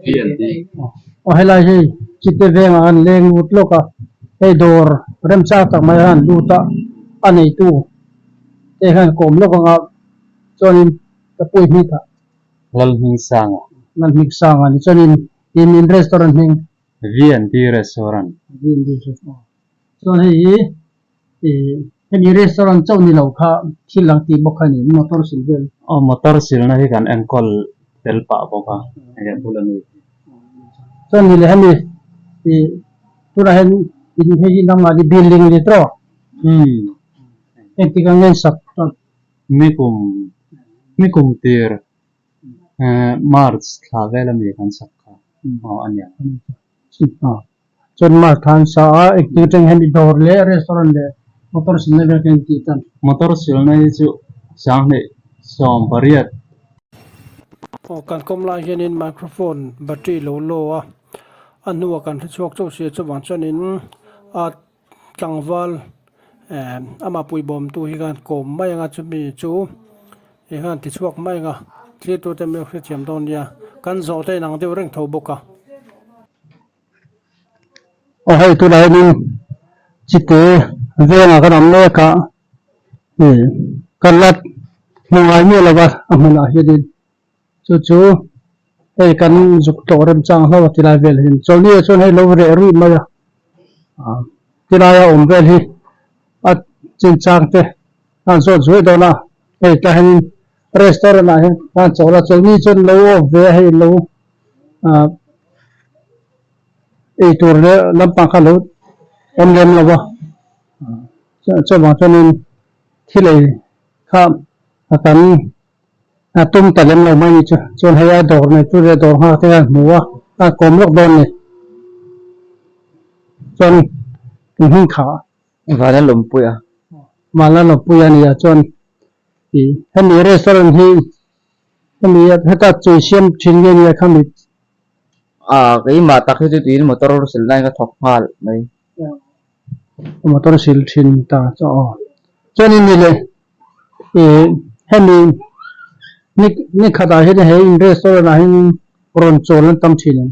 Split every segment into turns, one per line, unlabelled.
VND.
Aw helai hi chite vengah an leng lut lawk a, hei dawr remchang tak mai a han lut a, a neitu te hian kawm lawk anga chuanin ka pui hming kha.
Lalhmingsanga.
Lalhmingsanga ni chuanin in in restaurant hming.
VND restaurant.
VND restaurant chuan hei hi Ih hemi restaurant chauh ni lo kha thil ang tih bawk kha ni motor sil vel.
Aw motor silna hi kan enkawl tel pah bawk a hei a bula mi hi.
Chuan ni leh hemi ih tunah hian in hei hi nangmah ni building ni tawh
Umm.
Engtik ang nge sak chuan.
Nikum nikum tir March thla vel ami kan sak kha aw a nia.
Chuan March thla an sa a, engtin atang hian i dawr leh restaurant leh motor silna vel kha in tih tan.
Motor silna hi chu sanghnih 18.
Aw kan kawm lai hianin microphone battery lo law a, a hnuah kan hre chhuak chauh sia chuvang chuanin a tlangval eh amah puibawmtu hi khan kawm mai anga chumi chu eng khan ti chhuak mai anga thlir tute min hrethiam dawn nia kan zawh te inang deuh reng tho bawk a. Aw hei tunah hianin chite vengah kan awm mek a ih kan la hmu ngai miah lo va a hmunah hianin Chu chu hei kan zuk tlawh remchang hlauh a tilai vel hi chawlhni ah chuan hei lo reh ruih mai a ah tilai a awm vel hi a chinchang te a han zawt zuai dawn a hei tlai hianin restaurant ah hian a han chawl a chawlhni chuan lo off ve a hei lo ah eitur leh lampang kha a lo awm lem lo va chuvang chuanin thil ei kha a kan. A tum ta lem lo mai ni chu chuan hei a dawr nei tu leh dawr nghak te hian hmu a a kawm lawk dawn ni chuan in hming kha
Vana lawmpui a
Vana lawmpui a nia chuan ih hemi restaurant hi hemi heta chei siam thin nge nia khami
Ah keimah tak hi chu tuin motor sil lai ka thawk nghal mai.
Motor sil thin ta chu aw. Chuanin ni leh ih hemi ni ni khatah hian he in restaurant ah hian rawn chawl an tam thin em?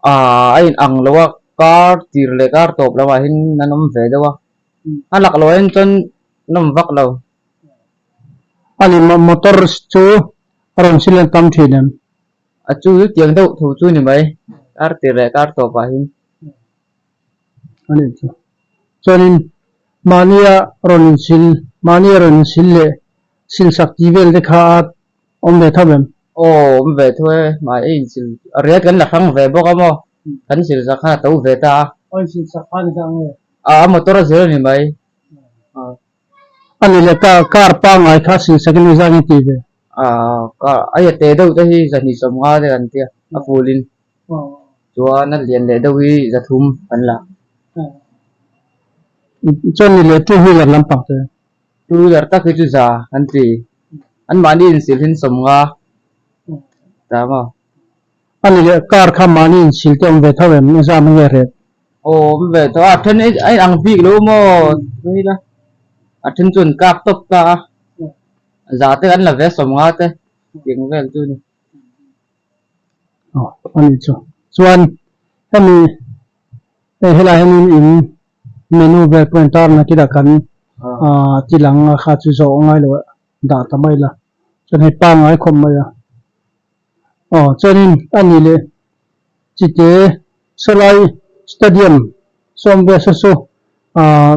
Ah a in ang lo a kar tir leh kar tawp lamah hian an awm ve deuh a a lak loh ah hian chuan an awm vak lo.
Ani motor chu rawn sil an tam thin em?
A chu tiang deuh tho chu ni mai kar tir leh kar tawp ah hian.
A nih chu. Chuanin mahnia rawn insil, mahnia rawn insil leh silsak tih vel te kha a awm ve tho em?
Aw, awm ve tho e. Mahni insil, a riat kan la hrang ve bawk a maw? Kan silsak khan a to ve ta a.
Aw, insilsak kha ni ta ang e.
A, a motor a zir a ni mai.
A ni leh ta, car pangngai kha silsakin i zang i ti ve.
A, car, a ia te deuh te hi 250 te kan tia, a fulin. Chuan a lian leh deuh hi 300 kan la.
Chuan ni leh two wheeler lampang te.
Two wheeler tak hi chu za kan ti. An mahni insil hin 50 ta maw.
A ni leh car kha mahni insil te awm ve tho em i zam nge rep.
Aw awm ve tho a, a then a inang bik lo maw tui la. A then chu an kap tawp ta a. Za te kan la ve 50 te tiang vel chu ni.
Aw a nih chu chuan hemi hei helai hianin in menu vel pawh in tar na kila kan ah ti lang a kha chu zawh ngai lo dah ta mai la chuan hei pangngai khawp mai a aw chuanin a nih leh chite sawlai stadium sawm vel saw chu ah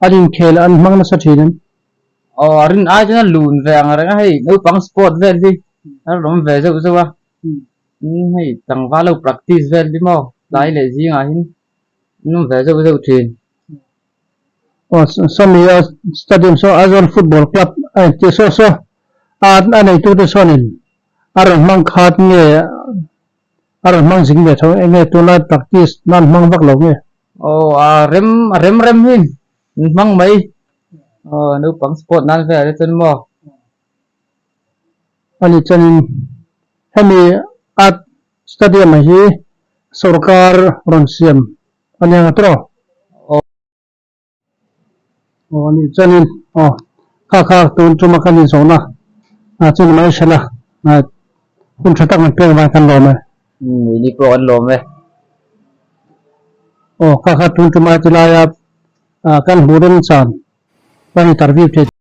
an inkhel an hmang nasa thin em.
Aw a rin ai chuan a lun ve ang reng a hei naupang sport vel hi a rawn awm ve zeuh zeuh a hei tlangval ho practice vel hi maw tlai leh zingah hian an awm ve zeuh zeuh thin.
Aw sawmi a stadium saw Aizawl football club a inti saw saw a a neitute sawnin a rawn hmang khat nge a rawn hmang zing ve tho enge tunlai practice nan hmang vak lo nge.
Aw a rem a rem rem hi an hmang mai. Aw naupang sport nan vel te chuan maw?
Ani chuanin hemi art stadium ah hi sorkar rawn siam a ni ang tawh?
Aw.
Aw ani chuanin aw kha kha tun tuma kan inzawhna ah chuan mai hrela hun tha tak an pek vang kan lawm e.
Ni pawh kan lawm e.
Aw kha kha tun tumai ti laia kan hmuh remchan kan interview thei.